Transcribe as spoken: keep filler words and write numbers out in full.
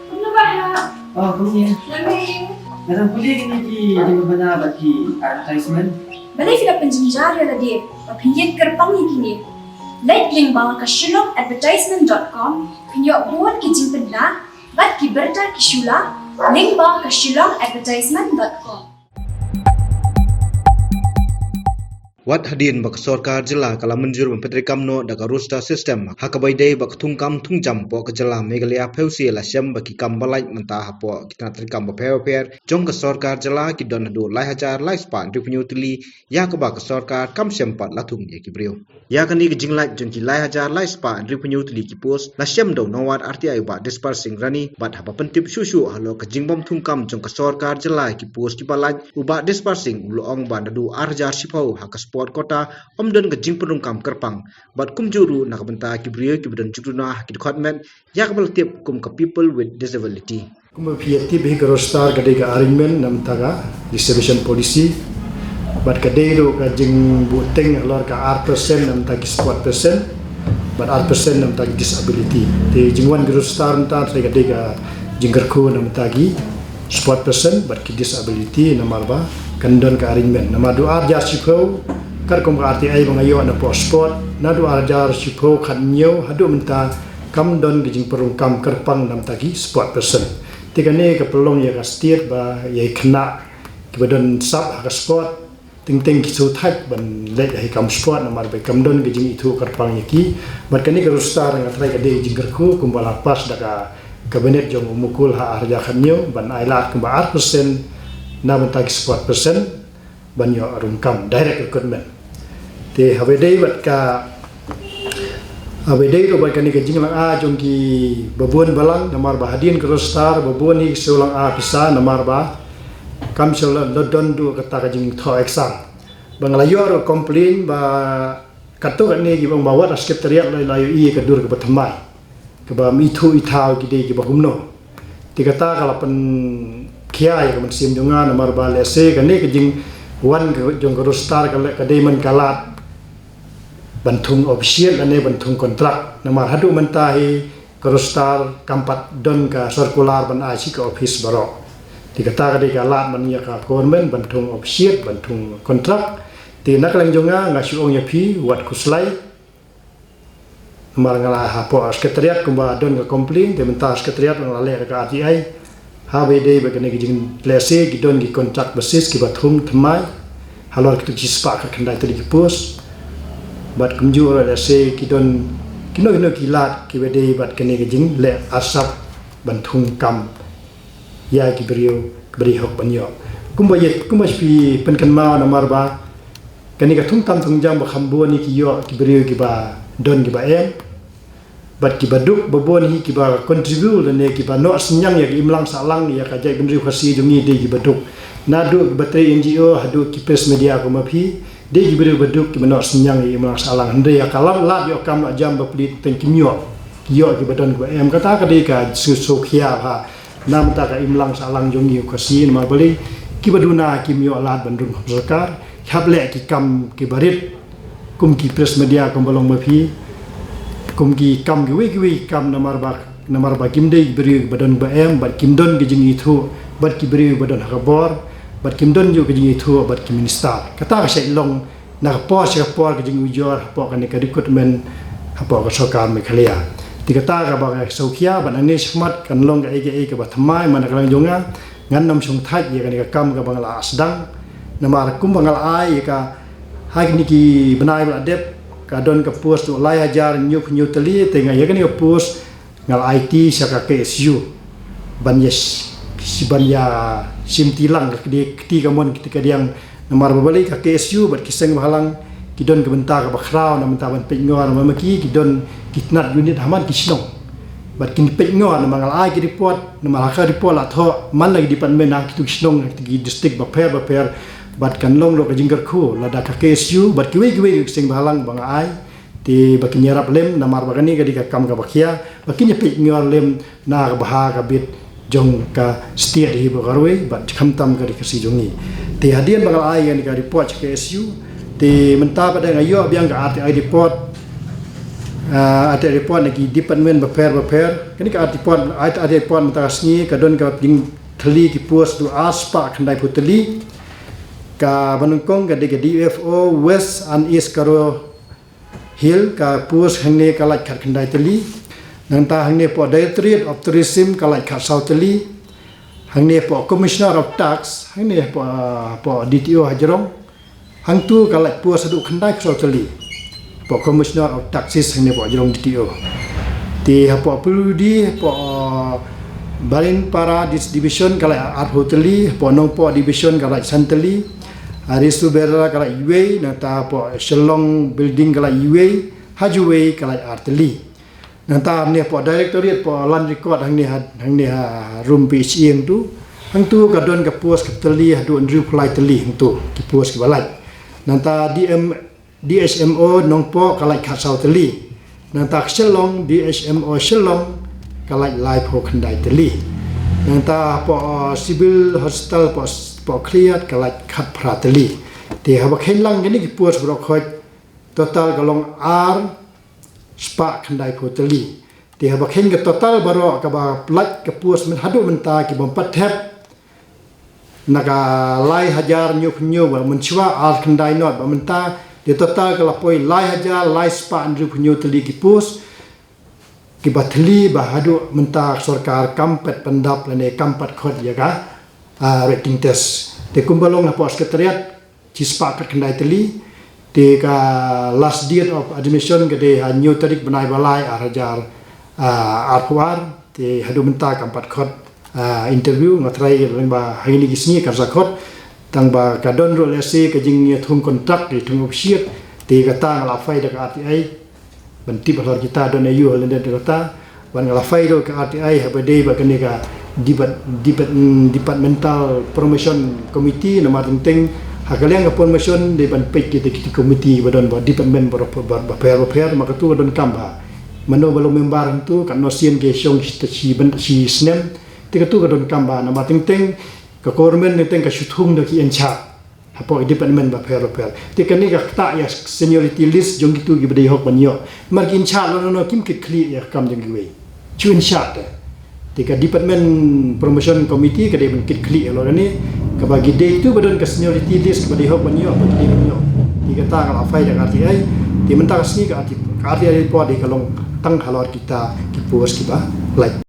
Kumno ba ha? Oh, kumne. Nga dang pule kine ki jingbna bad ki advertisement. Balei phi la pynjynjar ïa lade ba phin ïeng kyrpang ïa kine? Leit lyngba ka shillong advertisement dot com, phin ïoh bun ki jingpynbna bad ki bynta ki shula, lyngba ka shillong advertisement dot com. Wat hadien ba ka sorkar jylla ka la mynjur ban pyntreikam noh da ka roster system ha kaba ïadei bad ka thungkam thungjam hapoh ka jylla Meghalaya, phew sien la shem ba ki kam ba lait mynta hapoh ki tnat treikam bapher bapher jong ka sorkar jylla ki don haduh lai hajar lai spah hynriewphew hynñiew tylli, ïa kaba ka sorkar kam shem pat la thung ïa ki briew. Ïa kane ka jinglait jong ki lai hajar lai spah hynriewphew hynñiew tylli ki post la shem da u nongwad R T I u Bah Dispar Singh Rani, bad haba pyntip shuh shuh halor ka jingbym thungkam jong ka sorkar jylla ïa ki post kiba lait, u Bah Dispar Singh u la ong ba naduh ar hajar shiphew ha ka sport quota ym don ka jingpynrung kam kyrpang, bad kumjuh ruh na ka bynta ki briew kiba don jingduna ha ki dkhot met, ïa kaba la tip kum ka People with Disability. Kumba phi ïa tip hi, ka roster ka dei ka arrangement na bynta ka reservation policy. Bad ka dei ruh ka jingbuhteng halor ka ar percent na bynta ki sport person bad ar percent na bynta ki disability. Te jingwan ka roster mynta te ka dei ka jingkyrkhu na bynta ki sport person bad ki disability namar ba kan don ka arrangement. Namar naduh ar hajar shiphew, katkum ka R T I ba nga ïoh napoh sport, naduh ar hajar shiphew khathynñiew haduh mynta kam don ka jingpynrung kam kyrpang na bynta ki sport person. Te kane ka pynlong ïa ka state ba ïa ki khynnah kiba don sap ha ka sport, teng teng ki shu thait ban leit ha ki kam sport namar ba kam don ka jingithuh kyrpang ïa ki. Bad kane ka roster nga tharai ka dei ka jingkyrkhu kumba la pass da ka cabinet jong u Mukul ha ar hajar khathynñiew ban ai lad kumba ar percent na bynta ki sport person ban ïoh rung kam, direct recruitment. Te haba ïadei bad ka, haba ïadei ruh bad kane ka jinglang a jong kiba bun balang, namar ba hadien ka roster ba bun hi ki shu lang a pisa namar ba kam shu la don duh kata ka jingthoh exam. Ba nga la ïoh ruh complain ba katto katne kiba ong ba wat ha secretariat la, la ïohi ïa ka dur kaba thymmai, kaba ym ithuh ithaw ki dei kiba kumno. Te kata ka la pynkhia ïa ka mynsiem jong nga namar ba lehse kane ka jingwan ka jong ka roster ka leh ka dei man ka lad ban thung official lane ban thung contract. Namar haduh mynta hi ka roster kam pat don ka circular ban ai sha ka office baroh. Te kata ka dei ka lad man ïa ka government ban thung official, ban thung contract. Te na ka liang jong nga, nga shu ong ïa phi wat khuslai. Namar nga la hapoh secretariat kumba don ka complain, te mynta secretariat nga la leh ka R T I. Haba ïadei bad kane ka jing, lehse ki don ki contract basis kiba thung thymmai halor kito ki spah khatkhyndai tylli ki post. Bad kumjuh ruh lehse ki don kino kino ki lad kiba ïadei bad kane ka jingleh arsap ban thung kam ïa ki briew kiba dei hok ban ïoh. Kumba ïa, kumba phi pynkynmaw namar ba kane ka thungkam thungjam ba kham bun hi ki ïoh ki briew kiba don kiba em. Bad kiba duk ba bun hi kiba contribute lane kiba noh synñiang ïa ka imlang sahlang ïa ka jaitbynriew Khasi jong ngi dei kiba duk. Naduh kiba trei N G O haduh ki press media kum ma phi, dei ki briew ba duk kiba noh synñiang ïa ka imlang sahlang. Hynrei ïa ka lad, lad ïoh kam noh jam ba pli teng kim ïoh. Ki ïoh kiba don kiba em, kata ka dei ka shu, shu khia ha na mynta ka imlang sahlang jong ngi u Khasi namar balei kiba duna kim ïoh lad ban rung kum sorkar, ki hap leh ki kam kiba rit kum ki press media kumba long ma phi, kum ki kam kiwei kiwei ki kam namar ba, namar ba kim dei ki briew ba don ba em, bad kim don ki jingithuh bad ki briew ba don ha ka bor, bad kim don ju ki jingithuh bad ki minister. Kata ka shait long na ka por sha ka por ka jingujor hapoh kane ka recruitment hapoh ka sorkar Meghalaya. Te kata kaba nga sngewkhia bad nangne shakhmat kan long kaei kaei kaba thymmai man la ka liang jong nga, ngan ym shong thait ïa kane ka kam kaba nga la sdang. Namar kumba nga la ai ïa ka ha kine ki bnai ba la dep, ka don ka post lai hajar hynñiewphew hynñiew tylli, te nga ïa kane ka post nga la aiti sha ka K S U ban ïa sh-, ban ïa shimti lang ka kti, kti kamon kti kadiang. Namar ba balei ka K S U bad ki seng bhalang ki don ka bynta kaba khraw na bynta ban peitngor, namar ma ki ki don ki tnat unit ha man ki shnong. Bad kin peitngor namar nga la ai ki report, namar ha ka report la thoh man la ki department ha kitu ki shnong, ha kitu ki district bapher bapher. Bad kan long ruh ka jingkyrkhu lada ka K S U bad kiwei kiwei ki seng bhalang ba nga ai, te ba kin ïarap lem, namar ba kane ka dei ka kam kaba khia, ba kin ïa peitngor lem na ka bha ka bit jong ka state hi ba ka rwai, bad khamtam ka ri Khasi jong ngi. Te hadien ba nga la ai ïa kane ka report sha K S U, te mynta pat nga ïoh biang ka R T I report Ah, ate report na ki department bapher bapher. Kane ka ate report, ate, ate report mynta ka sngi ka don ka jingthylli ki post haduh ar spah khyndai phew tylli. Kaba nyngkong ka dei ka D F O West and East Garo Hills, ka post hangne ka lait khat khyndai tylli. Nangta hangne hapoh Directorate of Tourism ka lait khat saw tylli. Hangne hapoh Commissioner of Tax, hangne hapoh, ah, hapoh D T O ha jrong. Hangtu ka lait post haduh khyndai phew saw tylli. Hapoh Commissioner of Taxes hangne hapoh jrong D T O. Te hapoh Pyrdi, hapoh, ah, Barinpara Dis-, Division ka lait ar phew tylli, hapoh Nongpoh Division ka lait san tylli. Ha Risuberra ka lait uwei, nangta hapoh Shillong Building ka lait uwei, ha Jowai ka lait ar tylli. Nangta hangne hapoh Directorate hapoh Land Record hangne ha, hangne ha Rumpei H E hangtu. Hangtu ka don ka post ka tylli haduh hynriew phew lai tylli hangtu ki post kiba lait. Nangta D M, D H M O Nongpoh ka lait khat saw tylli. Nangta ka Shillong, D H M O Shillong ka lait lai phew khyndai tylli. Nangta hapoh, uh, Civil Hospital hapoh, hapoh Khliehriat ka lait khat phra tylli. Te haba kheiñ lang kine ki post baroh khoit total ka long ar spah khyndai phew tylli. Te haba kheiñ ka total baroh kaba lait ka post myn haduh mynta ki bym pat thep na ka lai hajar hynñiew phew hynñiew ba mynshuwa ar khyndai not ba mynta, te total ka la poi lai hajar lai spah hynriew phew hynñiew tylli ki post kiba thylli ba haduh mynta sorkar kam pat pyndap lane kam pat khot ïa ka, ah, written test. Te kumba long hapoh Secretariat shi spah khat khyndai tylli. Te ka last date of admission ka dei ha hynñiew tarik bnai ba lai ar hajar, ah, ar phew ar. Te haduh mynta kam pat khot, ah, interview. Nga tharai lyngba ha kine ki sngi kan sa khot. Tang ba ka don ruh lehse ka jingïathung kontrak, ïathung officiate. Te kata nga la phai da ka R T I ban tip halor kita don aïu ha lyndet kata. Bad nga la phai ruh ka R T I haba dei bad kane ka depa-, depa-, mm, Departmental Promotion Committee, namar teng teng ha ka liang ka promotion dei ban peit kita ki committee ba don bad department ba, ba, bapher bapher. Ma katu ka donkam ba mano ba long member hangtu, katno sien ki shong shi, shi, shi snem. Te katu ka donkam ba, namar teng teng ka government teng teng ka shu thung da ki in charge hapoh department bapher bapher. Te kane ka ktah ïa seniority list jong kitu kiba dei hok ban ïoh. Namar ki in charge lano lano kim kit khlieh ïa ka kam jong kiwei. Shu in charge te. Te ka Department Promotion Committee ka dei ban kit khlieh ïa lano lano. Kaba ki dei tu ba don ka seniority list kaba dei hok ban ïoh, ba ki dei ban ïoh. Te kata ka la phai da ka R T I. Te mynta ka sngi ka R T I, ka R T I report dei ka long tang halor kita ki post kiba lait.